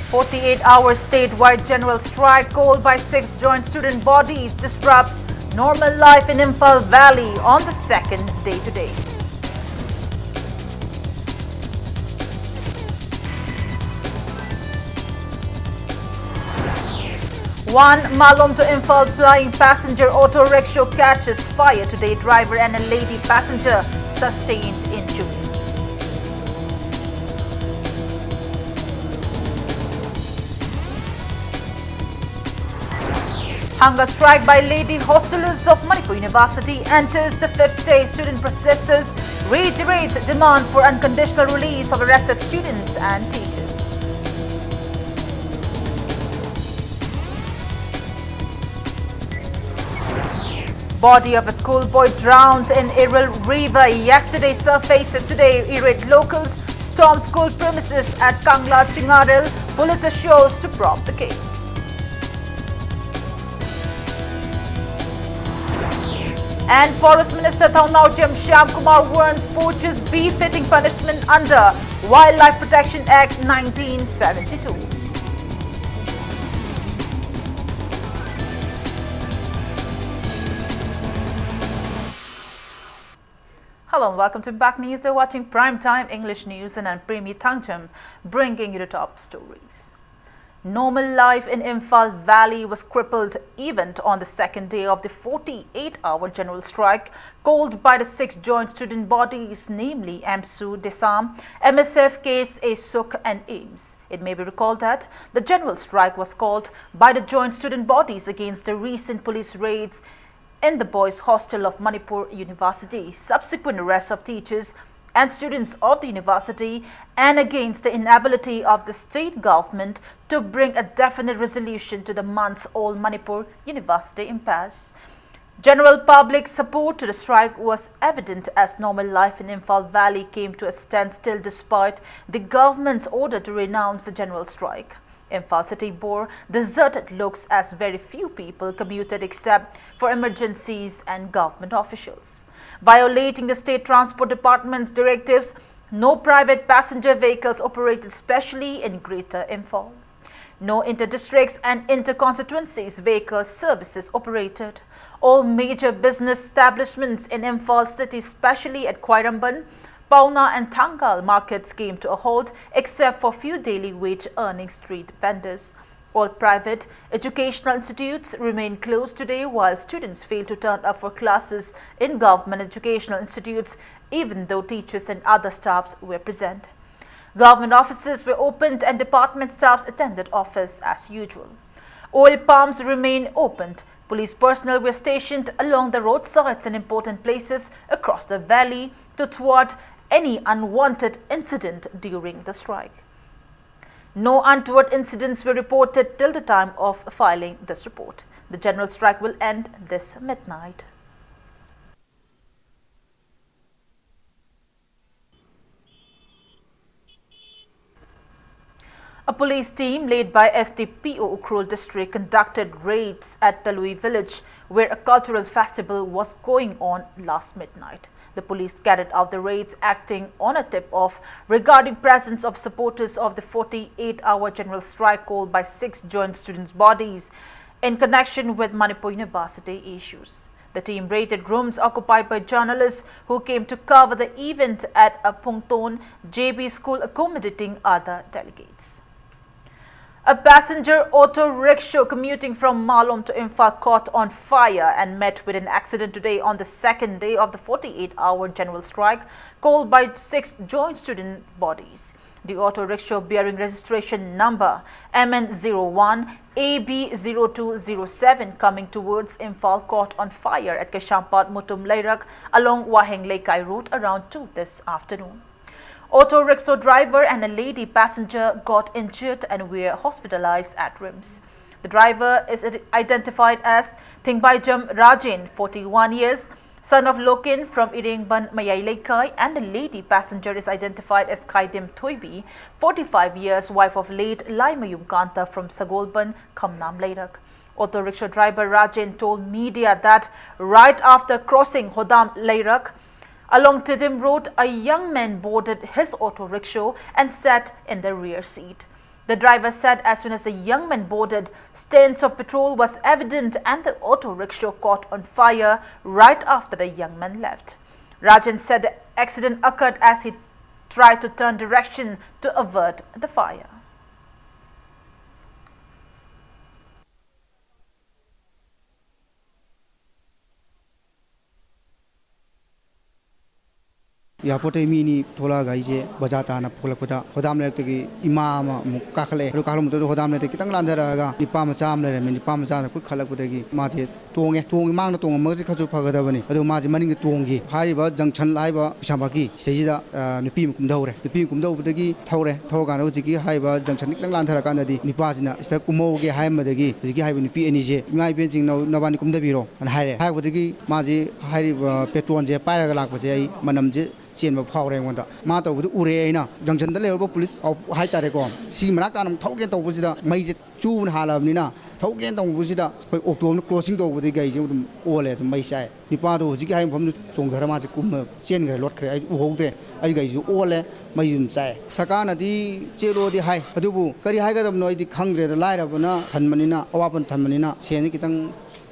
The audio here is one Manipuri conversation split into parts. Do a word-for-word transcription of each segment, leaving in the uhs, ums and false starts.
Forty-eight hour statewide general strike called by six joint student bodies disrupts normal life in Imphal Valley on the second day today. One Malom to Imphal plying passenger auto rickshaw catches fire today. Driver and a lady passenger sustained injury. Hunger strike by lady hostelers of Manipur University enters the fifth day. Student protesters reiterates demand for unconditional release of arrested students and teachers. Body of a schoolboy drowned in Iril River yesterday surfaces today. Irate locals storm school premises at Kangla Chingarel. Police assures to probe the case. And Forest Minister Thongnaojam Shyamkumar warns poachers befitting punishment under Wildlife Protection Act nineteen seventy-two. Hello and welcome to Impact News. You're watching Prime Time English News and I'm Premi Thangcham, bringing you the top stories. Normal life in Imphal Valley was crippled even on the second day of the forty-eight hour general strike called by the six joint student bodies, namely AMSU, DESAM, MSF, KSA, SUK and AIMS. It may be recalled that the general strike was called by the joint student bodies against the recent police raids in the boys' hostel of Manipur University, subsequent arrest of teachers and students of the university, and against the inability of the state government to bring a definite resolution to the months-old Manipur University impasse. General public support to the strike was evident as normal life in Imphal Valley came to a standstill despite the government's order to renounce the general strike. Imphal city bore deserted looks as very few people commuted except for emergencies and government officials. Violating the state transport department's directives, No private passenger vehicles operated specially in Greater Imphal. No inter-districts and inter-constituencies vehicle services operated. All major business establishments in Imphal city, especially at Khwairamband, Paona and Thangal markets, came to a halt except for few daily wage earning street vendors. All private educational institutes remain closed today, while students fail to turn up for classes in government educational institutes, even though teachers and other staffs were present. Government offices were opened and department staffs attended office as usual. Oil pumps remain opened. Police personnel were stationed along the roadsides and important places across the valley to thwart any unwanted incident during the strike. No untoward incidents were reported till the time of filing this report. The general strike will end this midnight. A police team led by S D P O Ukhrul district conducted raids at Talui village, where a cultural festival was going on last midnight. The police carried out the raids acting on a tip-off regarding presence of supporters of the forty-eight hour general strike called by six joint students' bodies in connection with Manipur University issues. The team raided rooms occupied by journalists who came to cover the event at a Phungton J B school, accommodating other delegates. A passenger auto rickshaw commuting from Malom to Imphal caught on fire and met with an accident today, on the second day of the forty-eight hour general strike called by six joint student bodies. The auto rickshaw, bearing registration number M N zero one A B zero two zero seven, coming towards Imphal, caught on fire at Kaisampad Mutum Leirak along Waheng Leikai Road around two this afternoon. Auto rickshaw driver and a lady passenger got injured and were hospitalized at RIMS. The driver is id-, identified as Thingbaijam Rajen, forty-one years, son of Loken from Irengban Mayai Leikai, and the lady passenger is identified as Khaidim Thoibi, forty-five years, wife of late Laimayum Kanta from Sagolban, Khamnam Leirak. Auto rickshaw driver Rajen told media that right after crossing Hodam Leirak, Along Tiddim Road, a young man boarded his auto rickshaw and sat in the rear seat. The driver said as soon as the young man boarded, stains of petrol was evident and the auto rickshaw caught on fire right after the young man left. Rajan said the accident occurred as he tried to turn direction to avert the fire. ꯑꯦꯌꯥꯔꯄꯣꯔꯠꯇꯒꯤ ꯃꯤ ꯑꯅꯤ ꯊꯣꯛꯂꯛꯑꯒ ꯑꯩꯁꯦ ꯕꯖꯥꯔ ꯇꯥꯟꯅ ꯄꯨꯈꯠꯂꯛꯄꯗ ꯍꯣꯗꯥꯝ ꯂꯩꯔꯛꯇꯒꯤ ꯏꯃꯥ ꯑꯃ ꯑꯃꯨꯛ ꯀꯥꯈꯠꯂꯛꯑꯦ꯫ ꯑꯗꯨ ꯀꯥꯈꯠꯂꯛꯄꯗ ꯍꯣꯗꯥꯝ ꯂꯩꯔꯛꯇ ꯈꯤꯇꯪ ꯂꯥꯟꯊꯔꯛꯑꯒ ꯅꯨꯄꯥ ꯃꯆꯥ ꯑꯃ ꯂꯩꯔꯝꯃꯦ꯫ ꯅꯨꯄꯥ ꯃꯆꯥꯅ ꯈꯨꯠ ꯈꯜꯂꯛꯄꯗꯒꯤ ꯃꯥꯁꯦ ꯇꯣꯡꯉꯦ꯫ ꯇꯣꯡꯉꯤ, ꯃꯥꯡꯗ ꯇꯣꯡꯉꯝꯃꯒꯗꯤ ꯈꯔꯁꯨ ꯐꯒꯗꯕꯅꯤ꯫ ꯑꯗꯣ ꯃꯥꯁꯦ ꯃꯅꯤꯡꯗ ꯇꯣꯡꯈꯤ꯫ ꯍꯥꯏꯔꯤꯕ ꯖꯪꯁꯟ ꯍꯥꯏꯕ ꯀꯩꯁꯥꯝꯄꯥꯠꯀꯤ ꯁꯤꯗꯩꯁꯤꯗ, ꯑ, ꯅꯨꯄꯤ ꯑꯃ ꯀꯨꯝꯊꯍꯧꯔꯦ꯫ ꯅꯨꯄꯤ ꯑꯃ ꯀꯨꯝꯊꯍꯧꯕꯗꯒꯤ ꯊꯧꯔꯦ꯫ ꯊꯧꯔꯀꯥꯟꯗ ꯍꯧꯖꯤꯛꯀꯤ ꯍꯥꯏꯔꯤꯕ ꯖꯪꯁꯟ ꯈꯤꯇꯪ ꯂꯥꯟꯊꯔꯀꯥꯟꯗꯗꯤ ꯅꯨꯄꯥꯁꯤꯅ ꯁꯤꯗ ꯀꯨꯝꯍꯧꯒꯦ ꯍꯥꯏꯔꯝꯕꯗꯒꯤ ꯍꯧꯖꯤꯛꯀꯤ ꯍꯥꯏꯔꯤꯕ ꯅꯨꯄꯤ ꯑꯅꯤꯁꯦ, "ꯏꯃꯥ ꯏꯕꯦꯟꯁꯤꯡ, ꯅ-, ꯅꯕꯥꯅꯤ ꯀꯨꯝꯊꯕꯤꯔꯣ" ꯑꯅ ꯍꯥꯏꯔꯦ꯫ ꯍꯥꯏꯔꯛꯄꯗꯒꯤ ꯃꯥꯁꯦ ꯍꯥꯏꯔꯤꯕ ꯄꯦꯇ꯭ꯔꯣꯜꯁꯦ ꯄꯥꯏꯔꯒ ꯂꯥꯛꯄꯁꯦ ꯑꯩ ꯃꯅꯝꯁꯦ ꯆꯦꯟꯕ ꯐꯥꯎꯔꯦ ꯑꯩꯉꯣꯟꯗ꯫ ꯃꯥ ꯇꯧꯕꯗꯨ ꯎꯔꯦ ꯑꯩꯅ꯫ ꯖꯪꯁꯟꯗ ꯂꯩꯍꯧꯔꯤꯕ ꯄꯨꯂꯤꯁ ꯍꯥꯏꯇꯥꯔꯦꯀꯣ, ꯁꯤꯒꯤ ꯃꯅꯥꯛ ꯇꯥꯅ ꯑꯃꯨꯛ ꯊꯧꯒꯦ ꯇꯧꯕꯁꯤꯗ ꯃꯩꯁꯦ ꯆꯨꯅ ꯍꯥꯜꯂꯕꯅꯤꯅ ꯊꯧꯒꯦꯅ ꯇꯧꯕꯁꯤꯗ ꯑꯩꯈꯣꯏ ꯑꯣꯛꯇꯣ ꯑꯃꯅ ꯀ꯭ꯔꯣꯁꯤꯡ ꯇꯧꯕꯗꯒꯤ ꯒꯥꯔꯤꯁꯦ ꯑꯗꯨꯝ ꯑꯣꯜꯂꯦ, ꯑꯗꯨꯝ ꯃꯩ ꯆꯥꯛꯑꯦ꯫ ꯅꯨꯄꯥꯗꯣ ꯍꯧꯖꯤꯛꯀꯤ ꯍꯥꯏꯕ ꯃꯐꯝꯗꯨ ꯆꯣꯡꯊꯔ ꯃꯥꯁꯦ ꯀꯨꯝꯃ ꯆꯦꯟꯈ꯭ꯔꯦ, ꯂꯣꯠꯈ꯭ꯔꯦ꯫ ꯑꯩ ꯎꯍꯧꯗ꯭ꯔꯦ, ꯑꯩ ꯒꯥꯔꯤꯁꯨ ꯑꯣꯜꯂꯦ, ꯃꯩ ꯑꯗꯨꯝ ꯆꯥꯛꯑꯦ꯫ ꯁꯔꯀꯥꯔꯅꯗꯤ ꯆꯦꯜꯂꯣꯗꯤ ꯍꯥꯏ, ꯑꯗꯨꯕꯨ ꯀꯔꯤ ꯍꯥꯏꯒꯗꯕꯅꯣ ꯑꯩꯗꯤ ꯈꯪꯗ꯭ꯔꯦꯗ꯫ ꯂꯥꯏꯔꯕꯅ ꯊꯟꯕꯅꯤꯅ, ꯑꯋꯥꯕꯅ ꯊꯟꯕꯅꯤꯅ ꯁꯦꯟꯁꯦ ꯈꯤꯇꯪ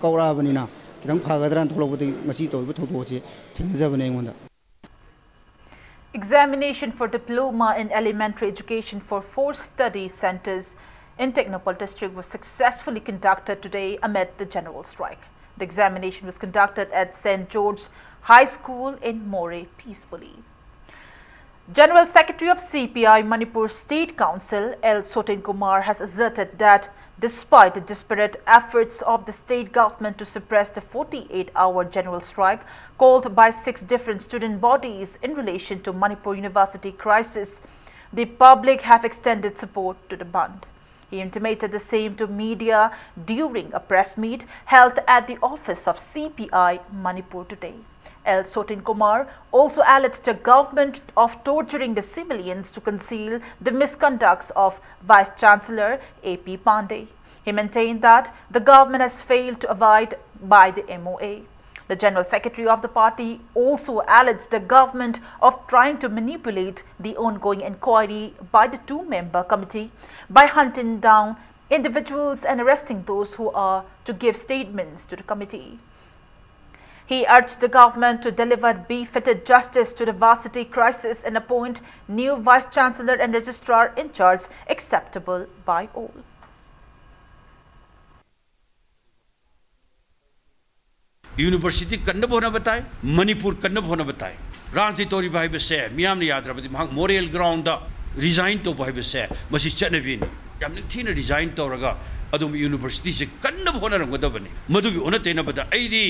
ꯀꯧꯔꯛꯑꯕꯅꯤꯅ ꯈꯤꯇꯪ ꯐꯒꯗ꯭ꯔꯥꯅ ꯊꯣꯛꯂꯛꯄꯗꯒꯤ ꯉꯁꯤ ꯇꯧꯔꯤꯕ ꯊꯧꯗꯣꯛ ꯑꯁꯤ ꯊꯦꯡꯅꯖꯕꯅꯦ ꯑꯩꯉꯣꯟꯗ꯫ Examination for diploma in elementary education for four study centers in Tengnoupal district was successfully conducted today amid the general strike. The examination was conducted at Saint George's High School in Moreh peacefully. General Secretary of C P I Manipur State Council, L Sotin Kumar, has asserted that despite the desperate efforts of the state government to suppress the forty-eight hour general strike called by six different student bodies in relation to Manipur University crisis, the public have extended support to the bandh. He intimated the same to media during a press meet held at the office of C P I Manipur today. L Sotin Kumar also alleged the government of torturing the civilians to conceal the misconducts of Vice Chancellor A P Pandey. He maintained that the government has failed to abide by the M O A. The General Secretary of the party also alleged the government of trying to manipulate the ongoing inquiry by the two-member committee by hunting down individuals and arresting those who are to give statements to the committee. He urged the government to deliver befitted justice to the varsity crisis and appoint new vice chancellor and registrar in charge acceptable by all. University ꯀꯟꯅꯕ ꯍꯣꯠꯅꯕ ꯇꯥꯏ, ꯃꯅꯤꯄꯨꯔ ꯀꯟꯅꯕ ꯍꯣꯠꯅꯕ ꯇꯥꯏ꯫ ꯔꯥꯖꯅꯤꯇꯤ ꯇꯧꯔꯤꯕ ꯍꯥꯏꯕꯁꯦ ꯃꯤꯌꯥꯝꯅ ꯌꯥꯗ꯭ꯔꯕꯗꯤ ꯃꯍꯥꯛ ꯃꯣꯔꯦꯜ ꯒ꯭ꯔꯥꯎꯟꯗ ꯔꯤꯖꯥꯏꯟ ꯇꯧꯕ ꯍꯥꯏꯕꯁꯦ ꯃꯁꯤ ꯆꯠꯅꯕꯤꯅꯤ꯫ ꯌꯥꯝ ꯅꯤꯡꯊꯤꯅ ꯔꯤꯖꯥꯏꯟ ꯇꯧꯔꯒ ꯑꯗꯨꯝ ꯌꯨꯅꯤꯚꯔꯁꯤꯇꯤꯁꯦ ꯀꯟꯅꯕ ꯍꯣꯠꯅꯔꯝꯒꯗꯕꯅꯤ꯫ ꯃꯗꯨꯒꯤ ꯑꯣꯟꯅ ꯇꯩꯅꯕꯗ ꯑꯩꯗꯤ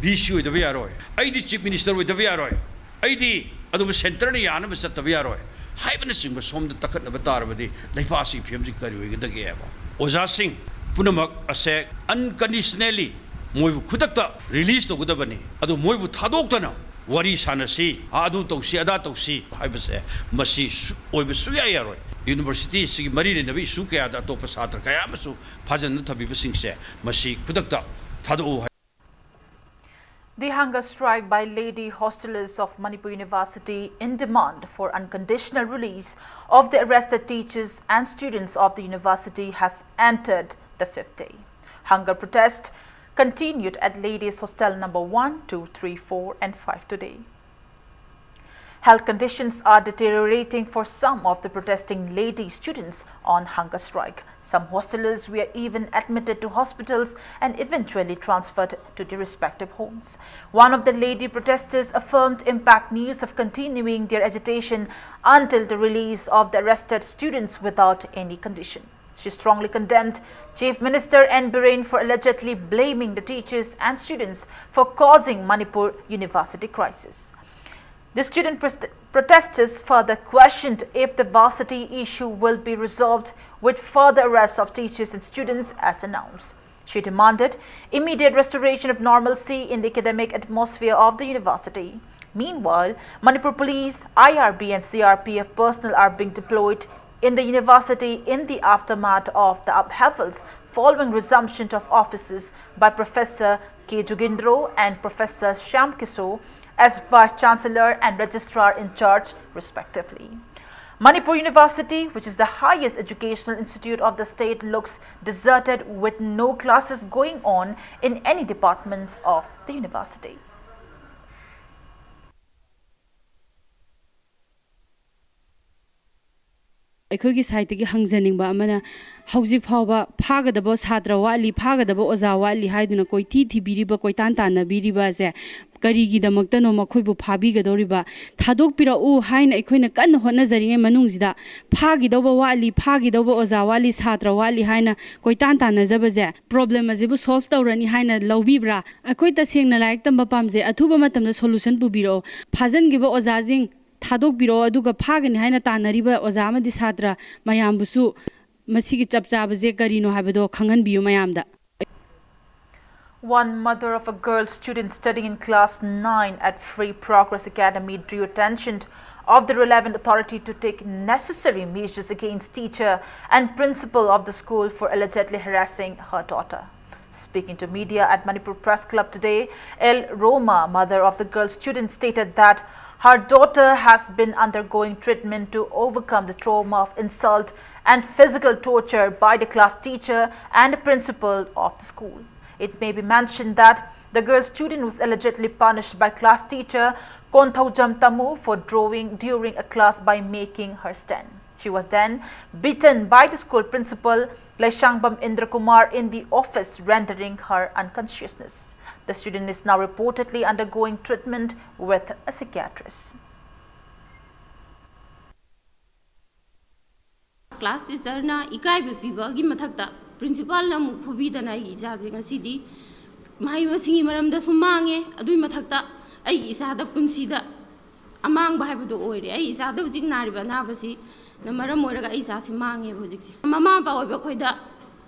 ꯚꯤ ꯁꯤ ꯑꯣꯏꯗꯕ ꯌꯥꯔꯣꯏ, ꯑꯩꯗꯤ ꯆꯤꯐ ꯃꯤꯅꯤꯁꯇꯔ ꯑꯣꯏꯗꯕ ꯌꯥꯔꯣꯏ, ꯑꯩꯗꯤ ꯑꯗꯨꯕꯨ ꯁꯦꯟꯇꯔꯅ ꯌꯥꯅꯕ ꯆꯠꯇꯕ ꯌꯥꯔꯣꯏ ꯍꯥꯏꯕꯅꯆꯤꯡꯕ ꯁꯣꯝꯗ ꯇꯛꯈꯠꯅꯕ ꯇꯥꯔꯕꯗꯤ ꯂꯩꯕꯥꯛ ꯑꯁꯤꯒꯤ ꯐꯤꯕꯝꯁꯤ ꯀꯔꯤ ꯑꯣꯏꯒꯗꯒꯦꯕ? ꯑꯣꯖꯥꯁꯤꯡ ꯄꯨꯝꯅꯃꯛ ꯑꯁꯦ ꯑꯟꯀꯟꯗꯤꯁꯅꯦꯜꯂꯤ ꯃꯣꯏꯕꯨ ꯈꯨꯗꯛꯇ ꯔꯤꯂꯤꯁ ꯇꯧꯒꯗꯕꯅꯤ꯫ ꯑꯗꯨ ꯃꯣꯏꯕꯨ ꯊꯥꯗꯣꯛꯇꯅ ꯋꯥꯔꯤ ꯁꯥꯟꯅꯁꯤ, ꯑꯥ, ꯑꯗꯨ ꯇꯧꯁꯤ, ꯑꯗꯥ ꯇꯧꯁꯤ ꯍꯥꯏꯕꯁꯦ ꯃꯁꯤ ꯁꯨ-, ꯑꯣꯏꯕ ꯁꯨꯌꯥ ꯌꯥꯔꯣꯏ꯫ ꯌꯨꯅꯤꯚꯔꯁꯤꯇꯤꯁꯤꯒꯤ ꯃꯔꯤ ꯂꯩꯅꯕ ꯏꯁꯨ ꯀꯌꯥꯗ ꯑꯇꯣꯞꯄ ꯁꯥꯇ꯭ꯔ ꯀꯌꯥ ꯑꯃꯁꯨ ꯐꯥꯖꯤꯟꯗꯨꯅ ꯊꯝꯕꯤꯕꯁꯤꯡꯁꯦ ꯃꯁꯤ ꯈꯨꯗꯛꯇ ꯊꯥꯗꯣꯛꯎ ꯍꯥꯏ꯫ The hunger strike by lady hostelers of Manipur University in demand for unconditional release of the arrested teachers and students of the university has entered the fifth day. Hunger protest continued at ladies hostel number one, two, three, four and five today. Health conditions are deteriorating for some of the protesting lady students on hunger strike. Some hostelers were even admitted to hospitals and eventually transferred to their respective homes. One of the lady protesters affirmed Impact News of continuing their agitation until the release of the arrested students without any condition. She strongly condemned Chief Minister N Biren for allegedly blaming the teachers and students for causing Manipur University crisis. The student pres-, protesters further questioned if the varsity issue will be resolved with further arrest of teachers and students as announced. She demanded immediate restoration of normalcy in the academic atmosphere of the university. Meanwhile, Manipur Police, I R B and C R P F personnel are being deployed in the university in the aftermath of the upheavals following resumption of offices by Professor K Jugindro and Professor Shyam Kiso as Vice Chancellor and Registrar in Charge, respectively. Manipur University, which is the highest educational institute of the state, looks deserted with no classes going on in any departments of the university. ꯑꯩꯈꯣꯏꯒꯤ ꯁꯥꯏꯠꯇꯒꯤ ꯍꯪꯖꯅꯤꯡꯕ ꯑꯃꯅ, ꯍꯧꯖꯤꯛ ꯐꯥꯎꯕ ꯐꯥꯒꯗꯕ ꯁꯥꯇ꯭ꯔ ꯋꯥꯠꯂꯤ, ꯐꯥꯒꯗꯕ ꯑꯣꯖꯥ ꯋꯥꯠꯂꯤ ꯍꯥꯏꯗꯨꯅ ꯀꯣꯏꯊꯤ ꯊꯤꯕꯤꯔꯤꯕ, ꯀꯣꯏꯇꯥꯟ ꯇꯥꯟꯅꯕꯤꯔꯤꯕ ꯑꯁꯦ ꯀꯔꯤꯒꯤꯗꯃꯛꯇꯅꯣ ꯃꯈꯣꯏꯕꯨ ꯐꯥꯕꯤꯒꯗꯧꯔꯤꯕ? ꯊꯥꯗꯣꯛꯄꯤꯔꯛꯎ ꯍꯥꯏꯅ ꯑꯩꯈꯣꯏꯅ ꯀꯟꯅ ꯍꯣꯠꯅꯖꯔꯤꯉꯩ ꯃꯅꯨꯡꯁꯤꯗ ꯐꯥꯈꯤꯗꯧꯕ ꯋꯥꯠꯂꯤ, ꯐꯥꯈꯤꯗꯧꯕ ꯑꯣꯖꯥ ꯋꯥꯠꯂꯤ, ꯁꯥꯇ꯭ꯔ ꯋꯥꯠꯂꯤ ꯍꯥꯏꯅ ꯀꯣꯏꯇꯥꯟ ꯇꯥꯟꯅꯖꯕꯁꯦ ꯄ꯭ꯔꯣꯕ꯭ꯂꯦꯝ ꯑꯁꯤꯕꯨ ꯁꯣꯜꯚ ꯇꯧꯔꯅꯤ ꯍꯥꯏꯅ ꯂꯧꯕꯤꯕ꯭ꯔꯥ? ꯑꯩꯈꯣꯏ ꯇꯁꯦꯡꯅ ꯂꯥꯏꯔꯤꯛ ꯇꯝꯕ ꯄꯥꯝꯖꯩ, ꯑꯊꯨꯕ ꯃꯇꯝꯗ ꯁꯣꯂꯨꯁꯟ ꯄꯨꯕꯤꯔꯛꯑꯣ꯫ ꯐꯥꯖꯤꯟꯈꯤꯕ ꯑꯣꯖꯥꯁꯤꯡ ꯊꯥꯗꯣꯛꯄꯤꯔꯛꯑꯣ, ꯑꯗꯨꯒ ꯐꯥꯒꯅꯤ ꯍꯥꯏꯅ ꯇꯥꯟꯅꯔꯤꯕ ꯑꯣꯖꯥ ꯑꯃꯗꯤ ꯁꯥꯇ꯭ꯔ ꯃꯌꯥꯝꯕꯨꯁꯨ ꯃꯁꯤꯒꯤ ꯆꯞ ꯆꯥꯕꯁꯦ ꯀꯔꯤꯅꯣ ꯍꯥꯏꯕꯗꯣ ꯈꯪꯍꯟꯕꯤꯌꯨ ꯃꯌꯥꯝꯗ꯫ One mother of a girl student studying in class nine at Free Progress Academy drew attention of the relevant authority to take necessary measures against teacher and principal of the school for allegedly harassing her daughter. Speaking to media at Manipur Press Club today, L Roma, mother of the girl student, stated that her daughter has been undergoing treatment to overcome the trauma of insult and physical torture by the class teacher and principal of the school. It may be mentioned that the girl student was allegedly punished by class teacher Konthaujam Tamu for drawing during a class by making her stand. She was then beaten by the school principal, Laishangbam Indra Kumar, in the office, rendering her unconsciousness. The student is now reportedly undergoing treatment with a psychiatrist. Class ꯇꯤꯆꯔꯅ ꯏꯀꯥꯏꯕ ꯄꯤꯕꯒꯤ ꯃꯊꯛꯇ ꯄ꯭ꯔꯤꯟꯁꯤꯄꯥꯜꯅ ꯑꯃꯨꯛ ꯐꯨꯕꯤꯗꯅ ꯑꯩꯒꯤ ꯏꯆꯥꯁꯦ ꯉꯁꯤꯗꯤ ꯃꯍꯩ ꯃꯁꯤꯡꯒꯤ ꯃꯔꯝꯗꯁꯨ ꯃꯥꯡꯉꯦ꯫ ꯑꯗꯨꯒꯤ ꯃꯊꯛꯇ ꯑꯩꯒꯤ ꯏꯆꯥꯗ ꯄꯨꯟꯁꯤꯗ ꯑꯃꯥꯡꯕ ꯍꯥꯏꯕꯗꯣ ꯑꯣꯏꯔꯦ꯫ ꯑꯩ ꯏꯆꯥꯗ ꯍꯧꯖꯤꯛ ꯅꯥꯔꯤꯕ ꯑꯅꯥꯕꯁꯤꯅ ꯃꯔꯝ ꯑꯣꯏꯔꯒ ꯑꯩ ꯏꯆꯥꯁꯤ ꯃꯥꯡꯉꯦꯕ ꯍꯧꯖꯤꯛꯁꯦ꯫ ꯃꯃꯥ ꯃꯄꯥ ꯑꯣꯏꯕ ꯑꯩꯈꯣꯏꯗ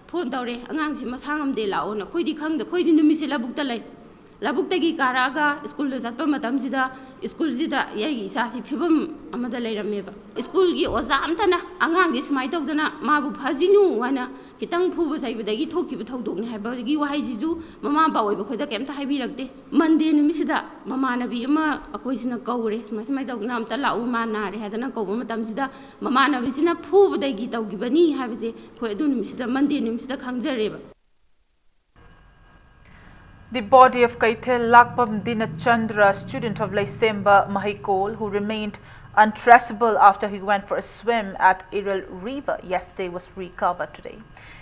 ꯐꯣꯟ ꯇꯧꯔꯦ, "ꯑꯉꯥꯡꯁꯤ ꯃꯁꯥ ꯉꯝꯗꯦ, ꯂꯥꯛꯑꯣꯅ"꯫ ꯑꯩꯈꯣꯏꯗꯤ ꯈꯪꯗꯦ, ꯑꯩꯈꯣꯏꯗꯤ ꯅꯨꯃꯤꯠꯁꯦ ꯂꯧꯕꯨꯛꯇ ꯂꯩ꯫ ꯂꯧꯕꯨꯛꯇꯒꯤ ꯀꯥꯔꯛꯑꯒ ꯁ꯭ꯀꯨꯜꯗ ꯆꯠꯄ ꯃꯇꯝꯁꯤꯗ, ꯁ꯭ꯀꯨꯜꯁꯤꯗ ꯑꯩꯒꯤ ꯏꯆꯥꯁꯤ ꯐꯤꯕꯝ ꯑꯃꯗ ꯂꯩꯔꯝꯃꯦꯕ꯫ ꯁ꯭ꯀꯨꯜꯒꯤ ꯑꯣꯖꯥ ꯑꯝꯇꯅ ꯑꯉꯥꯡꯁꯤ ꯁꯨꯃꯥꯏꯅ ꯇꯧꯗꯅ ꯃꯥꯕꯨ ꯐꯥꯖꯤꯅꯨ ꯍꯥꯏꯅ ꯈꯤꯇꯪ ꯐꯨꯕ ꯆꯩꯕꯗꯒꯤ ꯊꯣꯛꯈꯤꯕ ꯊꯧꯗꯣꯛꯅꯤ ꯍꯥꯏꯕꯒꯤ ꯋꯥꯍꯩꯁꯤꯁꯨ ꯃꯃꯥ ꯃꯄꯥ ꯑꯣꯏꯕ ꯑꯩꯈꯣꯏꯗ ꯀꯩꯝꯇ ꯍꯥꯏꯕꯤꯔꯛꯇꯦ꯫ ꯃꯟꯗꯦ ꯅꯨꯃꯤꯠꯁꯤꯗ ꯃꯃꯥꯟꯅꯕꯤ ꯑꯃ ꯑꯩꯈꯣꯏꯁꯤꯅ ꯀꯧꯔꯦ, "ꯁꯨꯃꯥꯏ ꯁꯨꯃꯥꯏꯅ ꯇꯧꯗꯅ ꯑꯝꯇ ꯂꯥꯛꯎ, ꯃꯥ ꯅꯥꯔꯦ" ꯍꯥꯏꯗꯅ ꯀꯧꯕ ꯃꯇꯝꯁꯤꯗ ꯃꯃꯥꯟꯅꯕꯤꯁꯤꯅ ꯐꯨꯕꯗꯒꯤ ꯇꯧꯈꯤꯕꯅꯤ ꯍꯥꯏꯕꯁꯦ ꯑꯩꯈꯣꯏ ꯑꯗꯨ ꯅꯨꯃꯤꯠꯁꯤꯗ, ꯃꯟꯗꯦ ꯅꯨꯃꯤꯠꯁꯤꯗ ꯈꯪꯖꯔꯦꯕ꯫ The body of Keithel Lakpam Dinachandra, student of Leisemba Maheikol, who remained untraceable after he went for a swim at Iril River yesterday, was recovered today.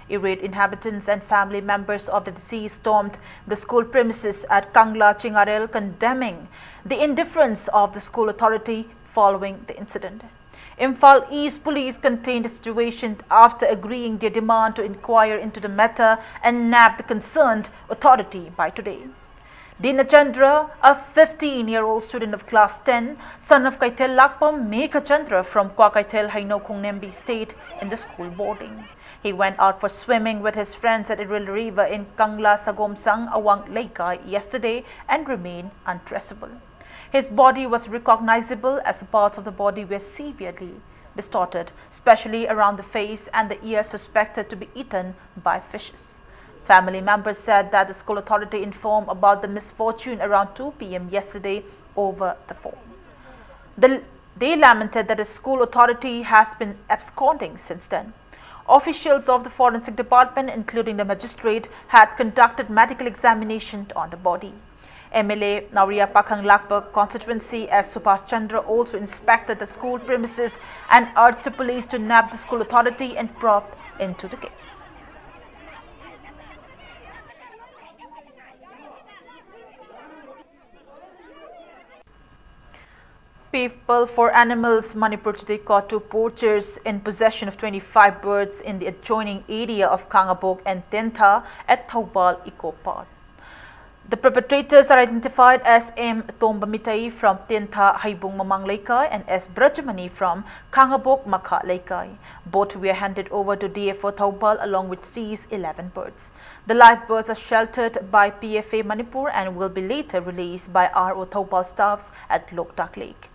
Irate inhabitants and family members of the deceased stormed the school premises at Kangla Chingarel, condemning the indifference of the school authority following the incident. Imphal East Police contained the situation after agreeing their demand to inquire into the matter and nab the concerned authority by today. Dinachandra, a fifteen-year-old student of class ten, son of Keithel Lakpam Meghachandra from Kwakeithel, Heino Khongnembi State, in the school boarding. He went out for swimming with his friends at Iril River in Kangla Sagomsang, Awang Leikai, yesterday and remained untraceable. His body was recognizable as parts of the body were severely distorted, especially around the face and the ear suspected to be eaten by fishes. Family members said that the school authority informed about the misfortune around two p.m. yesterday over the phone. The, they lamented that the school authority has been absconding since then. Officials of the forensic department, including the magistrate, had conducted medical examination on the body. M L A Naoriya Pakhang Lakpa constituency as Subhash Chandra also inspected the school premises and urged the police to nab the school authority and probe into the case. People for Animals Manipur today caught two poachers in possession of twenty-five birds in the adjoining area of Khangabok and Tentha at Thoubal Eco Park. The perpetrators are identified as M Tomba Mitei from Tentha Haibung Mamang Leikai and S Brajamani from Khangabok Makha Leikai. Both were handed over to D F O Thoubal along with seized eleven birds. The live birds are sheltered by P F A Manipur and will be later released by R O Thoubal staffs at Loktak Lake.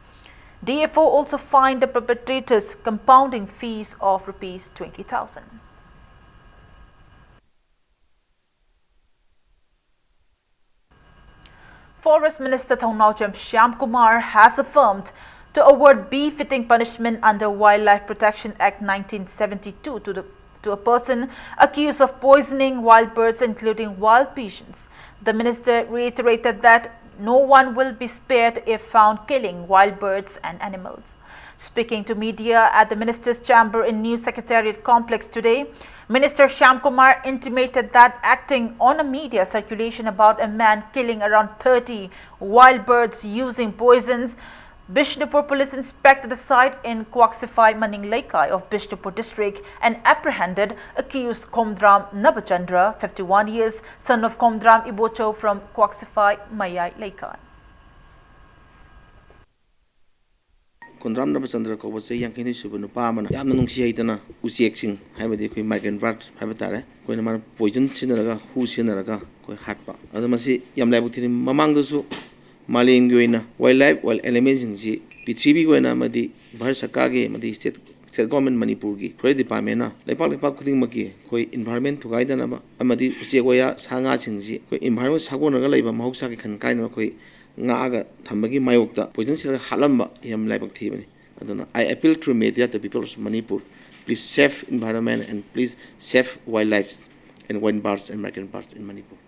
D F O also fined the perpetrators compounding fees of rupees twenty thousand. Forest Minister Thongnaojam Shyamkumar has affirmed to award befitting punishment under Wildlife Protection Act nineteen seventy-two to the, to a person accused of poisoning wild birds, including wild pigeons. The minister reiterated that no one will be spared if found killing wild birds and animals. Speaking to media at the minister's chamber in New Secretariat Complex today, Minister Shyamkumar intimated that acting on a media circulation about a man killing around thirty wild birds using poisons, Bishnupur police inspected the site in Kwaksifai Maning Leikai of Bishnupur district and apprehended accused Komdram Nabachandra, fifty-one years, son of Komdram Ibocho from Kwaksifai Mayai Leikai. Khomdram ꯅꯕꯆꯟꯗ꯭ꯔ ꯀꯧꯕ ꯆꯍꯤ ꯌꯥꯡꯈꯩꯅꯤꯊꯣꯏ ꯁꯨꯕ ꯅꯨꯄꯥ ꯑꯃꯅ ꯌꯥꯝꯅ ꯅꯨꯡꯁꯤ ꯍꯩꯇꯅ ꯎꯆꯦꯛꯁꯤꯡ, ꯍꯥꯏꯕꯗꯤ ꯑꯩꯈꯣꯏ migrant bird ꯍꯥꯏꯕ ꯇꯥꯔꯦ, ꯑꯩꯈꯣꯏꯅ ꯃꯥꯅ poison ꯁꯤꯖꯤꯟꯅꯔꯒ, ꯍꯨ ꯁꯤꯖꯤꯟꯅꯔꯒ ꯑꯩꯈꯣꯏ ꯍꯥꯠꯄ꯫ ꯑꯗꯣ ꯃꯁꯤ ꯌꯥꯝ ꯂꯥꯏꯕꯛ ꯊꯤꯔꯤ꯫ ꯃꯃꯥꯡꯗꯁꯨ ꯃꯥꯂꯦꯝꯒꯤ ꯑꯣꯏꯅ wild life, wild animalꯁꯤꯡꯁꯤ ꯄ꯭ꯔꯤꯊꯤꯕꯤꯒꯤ ꯑꯣꯏꯅ ꯑꯃꯗꯤ ꯚꯥꯔꯠ ꯁꯔꯀꯥꯔꯒꯤ ꯑꯃꯗꯤ state, state government ꯃꯅꯤꯄꯨꯔꯒꯤ forest departmentꯅ ꯂꯩꯄꯥꯛ ꯂꯩꯄꯥꯛ ꯈꯨꯗꯤꯡꯃꯛꯀꯤ ꯑꯩꯈꯣꯏ environment ꯊꯨꯒꯥꯏꯗꯅꯕ ꯑꯃꯗꯤ ꯎꯆꯦꯛ ꯋꯥꯌꯥ, ꯁꯥ ꯉꯥꯁꯤꯡꯁꯤ ꯑꯩꯈꯣꯏ environment ꯁꯥꯒꯣꯟꯅꯔꯒ ꯂꯩꯕ ꯃꯍꯧꯁꯥꯒꯤ ꯈꯟ ꯀꯥꯏꯗꯅ ꯑꯩꯈꯣꯏ ꯉꯥꯛꯑꯒ ꯊꯝꯕꯒꯤ ꯃꯥꯌꯣꯛꯇ poison ꯁꯤꯖꯤꯟꯅꯔꯒ ꯍꯥꯠꯂꯝꯕ ꯌꯥꯝ ꯂꯥꯏꯕꯛ ꯊꯤꯕꯅꯤ꯫ ꯑꯗꯨꯅ I appeal through media to people of Manipur, please save environment and please save wildlife and wild birds and migrant birds in Manipur.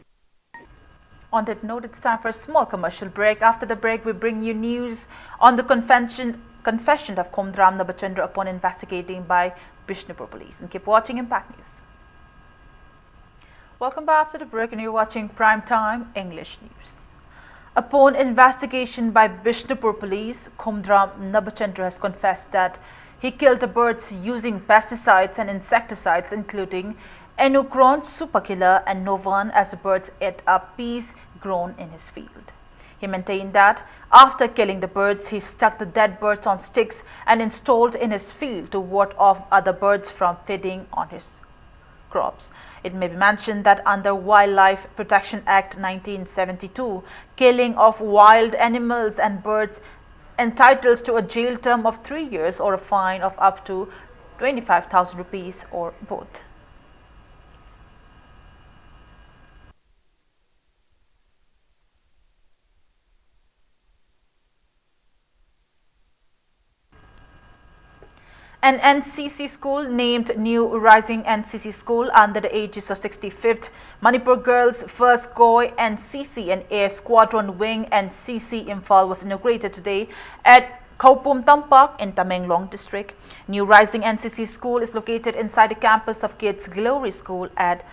On that note, it's time for a small commercial break. After the break, we bring you news on the confession, confession of Komdram Nabachandra upon investigating by Bishnupur police. And keep watching Impact News. Welcome back after the break, and you're watching Prime Time English News. Upon investigation by Bishnupur police, Komdram Nabachandra has confessed that he killed the birds using pesticides and insecticides, including Enucron, Supakila, and Novan as the birds ate up peas grown in his field. He maintained that after killing the birds, he stuck the dead birds on sticks and installed in his field to ward off other birds from feeding on his crops. It may be mentioned that under Wildlife Protection Act nineteen seventy-two, killing of wild animals and birds entitles to a jail term of three years or a fine of up to twenty-five thousand rupees or both. An N C C school named New Rising N C C School under the aegis of sixty-fifth Manipur Girls First Koi N C C and Air Squadron Wing N C C Imphal was inaugurated today at Khoupum Tampak in Tamenglong district. New Rising N C C School is located inside the campus of Kids Glory School at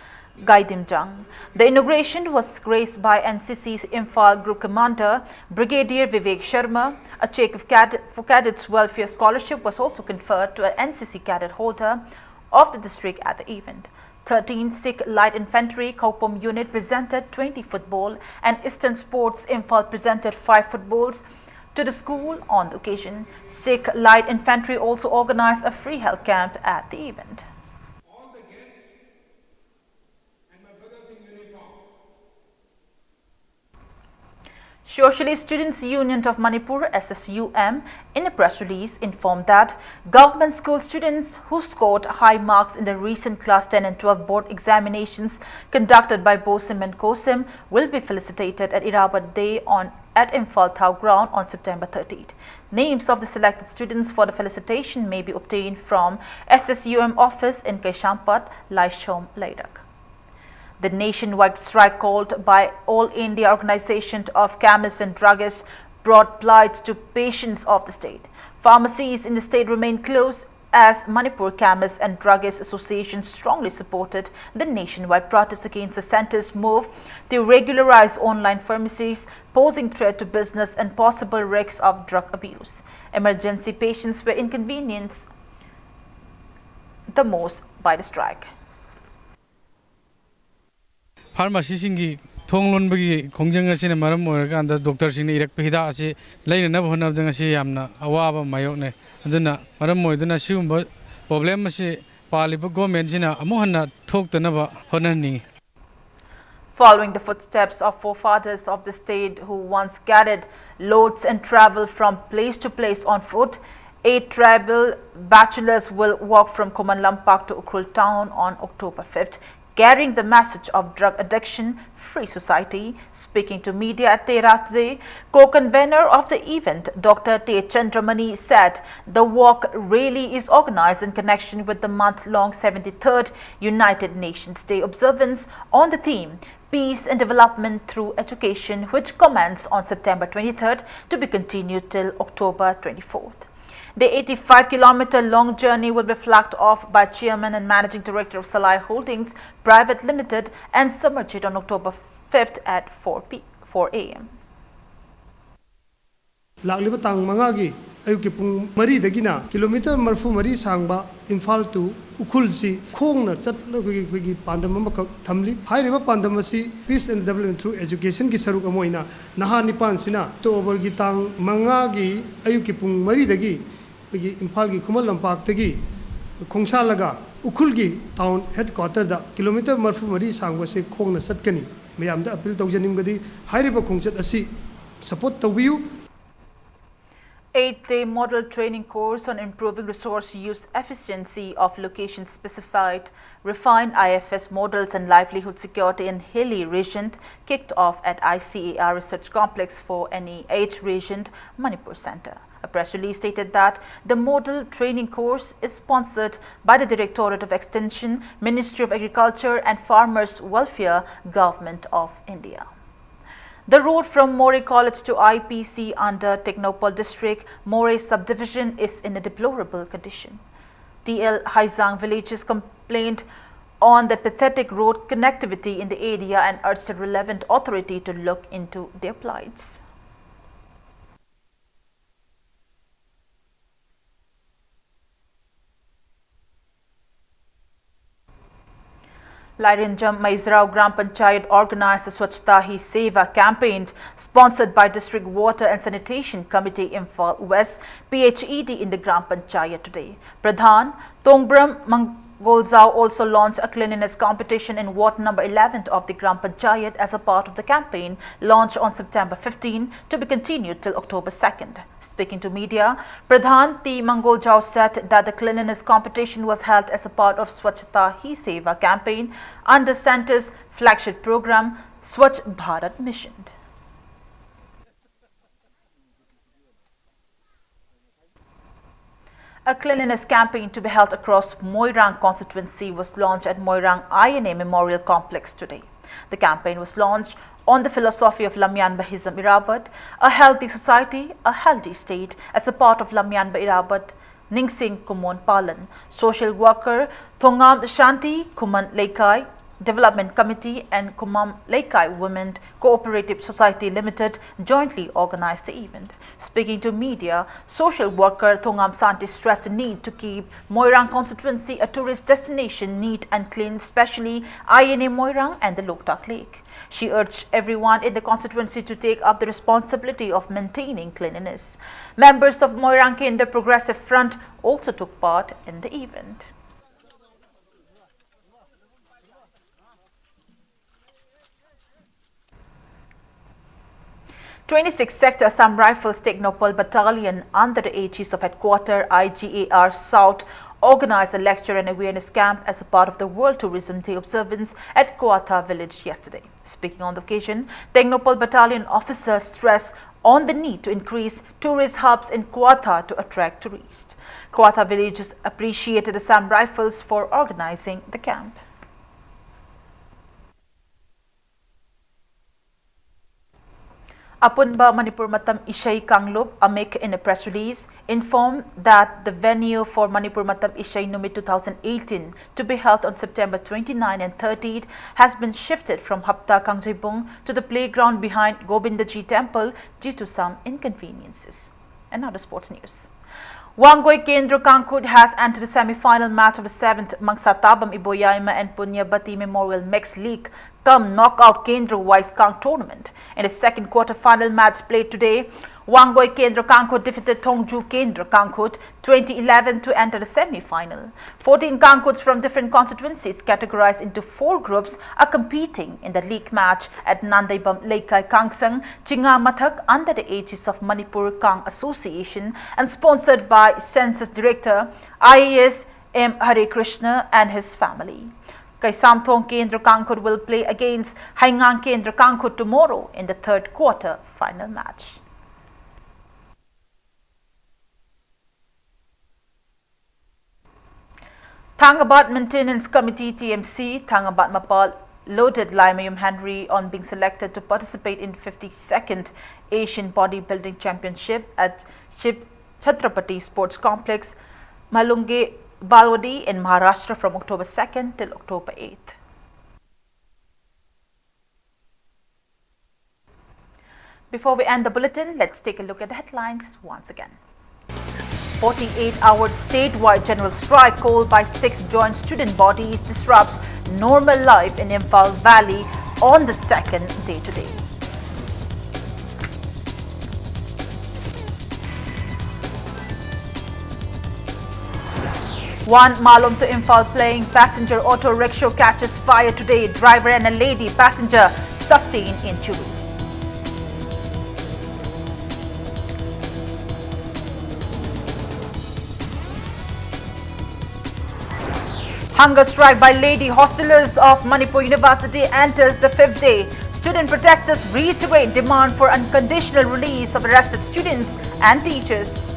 Gaidimjang. The inauguration was graced by N C C Imphal Group Commander Brigadier Vivek Sharma. A check of cad- for cadets welfare scholarship was also conferred to an N C C cadet holder of the district at the event. Thirteen Sikh Light Infantry Khoupum Unit presented twenty football and Eastern Sports Imphal presented five footballs to the school on the occasion. Sikh Light Infantry also organized a free health camp at the event. Socialist Students Union of Manipur, S S U M, in a press release informed that government school students who scored high marks in the recent class ten and twelve board examinations conducted by BOSIM and COSIM will be felicitated at Irrawaddy on at Imphal Thao Ground on September thirteenth. Names of the selected students for the felicitation may be obtained from S S U M office in Kaisampad, Laishom, Leirak. The nationwide strike called by All India Organization of Chemists and Druggists brought blight to patients of the state. Pharmacies in the state remain closed as Manipur Chemists and Druggists Association strongly supported the nationwide protest against the centre's move to regularize online pharmacies, posing threat to business and possible risks of drug abuse. Emergency patients were inconvenienced the most by the strike. ꯐꯥꯔꯃꯥꯁꯤꯁꯤꯡꯒꯤ ꯊꯣꯡ ꯂꯣꯟꯕꯒꯤ ꯈꯣꯡꯖꯪ ꯑꯁꯤꯅ ꯃꯔꯝ ꯑꯣꯏꯔꯀꯥꯟꯗ ꯗꯣꯛꯇꯔꯁꯤꯡꯅ ꯏꯔꯛꯄ ꯍꯤꯗꯥꯛ ꯑꯁꯤ ꯂꯩꯅꯅꯕ ꯍꯣꯠꯅꯕꯗ ꯉꯁꯤ ꯌꯥꯝꯅ ꯑꯋꯥꯕ ꯃꯥꯌꯣꯛꯅꯩ꯫ ꯑꯗꯨꯅ ꯃꯔꯝ ꯑꯣꯏꯗꯨꯅ ꯁꯤꯒꯨꯝꯕ ꯄ꯭ꯔꯣꯕ꯭ꯂꯦꯝ ꯑꯁꯤ ꯄꯥꯜꯂꯤꯕ ꯒꯣꯔꯃꯦꯟꯁꯤꯅ ꯑꯃꯨꯛ ꯍꯟꯅ ꯊꯣꯛꯇꯅꯕ ꯍꯣꯠꯅꯍꯟꯅꯤꯡꯏ꯫ Following the footsteps of forefathers of the state who once carried loads and traveled from place to place on foot, eight tribal bachelors will walk from Khuman Lampak to Ukhrul town on October fifth, carrying the message of drug addiction, free society. Speaking to media at Tehran today, co-convener of the event, Doctor T. Chandramani, said the walk rally is organized in connection with the month-long seventy-third United Nations Day observance on the theme Peace and Development Through Education, which commenced on September twenty-third to be continued till October twenty-fourth. The eighty-five kilometer long journey will be flagged off by Chairman and Managing Director of Salai Holdings Private Limited and submerged on October fifth at four p four a.m. ꯂꯥꯛꯂꯤꯕ ꯇꯥꯡ ꯃꯉꯥꯒꯤ ꯑꯌꯨꯛꯀꯤ ꯄꯨꯡ ꯃꯔꯤꯗꯒꯤꯅ ꯀꯤꯂꯣꯃꯤꯇꯔ ꯃꯔꯤꯐꯨ ꯃꯔꯤ ꯁꯥꯡꯕ ꯏꯝꯐꯥꯜ ꯇꯨ ꯎꯈ꯭ꯔꯨꯜꯁꯤ ꯈꯣꯡꯅ ꯆꯠꯂꯒ ꯑꯩꯈꯣꯏꯒꯤ ꯄꯥꯟꯗꯝ ꯑꯃꯈꯛ ꯊꯝꯂꯤ꯫ ꯍꯥꯏꯔꯤꯕ ꯄꯥꯟꯗꯝ ꯑꯁꯤ Peace and Development Through Educationꯒꯤ ꯁꯔꯨꯛ ꯑꯃ ꯑꯣꯏꯅ ꯅꯍꯥ ꯅꯤꯄꯥꯟꯁꯤꯅ ꯑꯣꯛꯇꯣꯕꯔꯒꯤ ꯇꯥꯡ ꯃꯉꯥꯒꯤ ꯑꯌꯨꯛꯀꯤ ꯄꯨꯡ ꯃꯔꯤꯗꯒꯤ ꯑꯩꯈꯣꯏꯒꯤ ꯏꯝꯐꯥꯜꯒꯤ ꯈꯨꯃꯟ ꯂꯝꯄꯥꯛꯇꯒꯤ ꯈꯣꯡꯁꯥꯜꯂꯒ ꯎꯈ꯭ꯔꯨꯜꯒꯤ ꯇꯥꯎꯟ ꯍꯦꯗꯀ꯭ꯋꯥꯇꯔꯗ ꯀꯤꯂꯣꯃꯤꯇꯔ ꯃꯔꯤꯐꯨ ꯃꯔꯤ ꯁꯥꯡꯕꯁꯦ ꯈꯣꯡꯅ ꯆꯠꯀꯅꯤ꯫ ꯃꯌꯥꯝꯗ ꯑꯄꯤꯜ ꯇꯧꯖꯅꯤꯡꯕꯗꯤ ꯍꯥꯏꯔꯤꯕ ꯈꯣꯡꯆꯠ ꯑꯁꯤ ꯁꯄꯣꯔꯠ ꯇꯧꯕꯤꯌꯨ꯫ Eight-day model training course on improving resource use efficiency of location-specified refined I F S models and livelihood security in hilly region kicked off at I C A R Research Complex for N E H region, Manipur Center. A press release stated that the model training course is sponsored by the Directorate of Extension, Ministry of Agriculture and Farmers Welfare, Government of India. The road from Moreh College to I P C under Tengnoupal District, Moreh Subdivision is in a deplorable condition. T L Haizang villagers complained on the pathetic road connectivity in the area and urged the relevant authority to look into their plights. Lairinjam Maizrao Gram Panchayat organized the Swachhata Hi Seva campaign sponsored by District Water and Sanitation Committee, Imphal West, P H E D, in the Gram Panchayat today. Pradhan Tongbram Mangolzao also launched a cleanliness competition in ward number eleven of the Gram Panchayat as a part of the campaign launched on September fifteen to be continued till October second. Speaking to media, Pradhan T Mangolzao said that the cleanliness competition was held as a part of Swachhata Hi Seva campaign under Centre's flagship program, Swachh Bharat Mission. A cleanliness campaign to be held across Moirang constituency was launched at Moirang I N A Memorial Complex today. The campaign was launched on the philosophy of Lamyan Bahism Irabat, a healthy society, a healthy state, as a part of Lamyan Ba Irabat Ningsing Kumon Palan. Social worker Thongam Shanti, Khuman Leikai Development Committee and Khumam Leikai Women Cooperative Society Limited jointly organized the event. Speaking to media, social worker Thongam Shanti stressed the need to keep Moirang constituency a tourist destination neat and clean, especially I N A Moirang and the Loktak Lake. She urged everyone in the constituency to take up the responsibility of maintaining cleanliness. Members of Moirang Kendra Progressive Front also took part in the event. Twenty-sixth Sector Assam Rifles Tengnoupal Battalion, under the aegis of Headquarter I G A R South, organized a lecture and awareness camp as a part of the World Tourism Day observance at Kwatha village yesterday. Speaking on the occasion, Tengnoupal Battalion officers stressed on the need to increase tourist hubs in Kwatha to attract tourists. Kwatha villagers appreciated Assam Rifles for organizing the camp. Apunba Manipur Matam Ishei Kanglup, AMIK, in a press release, informed that the venue for Manipur Matam Ishei Numit two thousand eighteen, to be held on September twenty-nine and thirty, has been shifted from Hapta Kangjeibung to the playground behind Govindaji Temple due to some inconveniences. And now the sports news. Wangoi Kendra Kangkhut has entered the semi-final match of the seventh Mangsa Tabam Iboyaima and Punyabati Memorial Mixed League cum Knockout Kendra Wise Kang tournament. In the second quarter-final match played today, Wangoi Kendra Kangkhut defeated Thongju Kendra Kangkhut twenty eleven to enter the semi-final. Fourteen Kangkhuts from different constituencies, categorized into four groups, are competing in the league match at Nandaibam Leikai Kangsang, Chinga Mathak, under the aegis of Manipur Kang Association and sponsored by Census Director I A S M Hare Krishna and his family. Kaisamthong Kendra Kangkhut will play against Haingang Kendra Kangkhut tomorrow in the third quarter final match. Thangabat Maintenance Committee, T M C, Thangabat Mapal lauded Laimayum Henry on being selected to participate in fifty-second Asian Bodybuilding Championship at Shiv Chhatrapati Sports Complex, Malunge Balwadi in Maharashtra from October second till October eighth. Before we end the bulletin, let's take a look at the headlines once again. Forty-eight hour statewide general strike called by six joint student bodies disrupts normal life in Imphal Valley on the second day today. One Malom to Imphal plying passenger auto rickshaw catches fire today. Driver and a lady passenger sustain injury. Hunger strike by lady hostelers of Manipur University enters the fifth day. Student protesters reiterate demand for unconditional release of arrested students and teachers.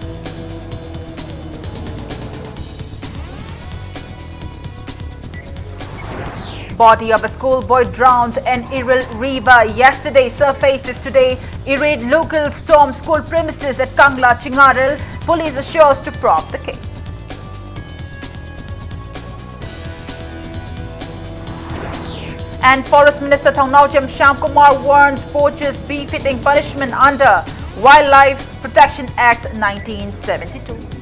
Body of a schoolboy drowned in Iril River yesterday surfaces today. Irate local storm school premises at Kangla Chingaril. Police assures to probe the case. And Forest Minister Thongnaojam Shyamkumar warns poachers befitting punishment under Wildlife Protection Act nineteen seventy-two.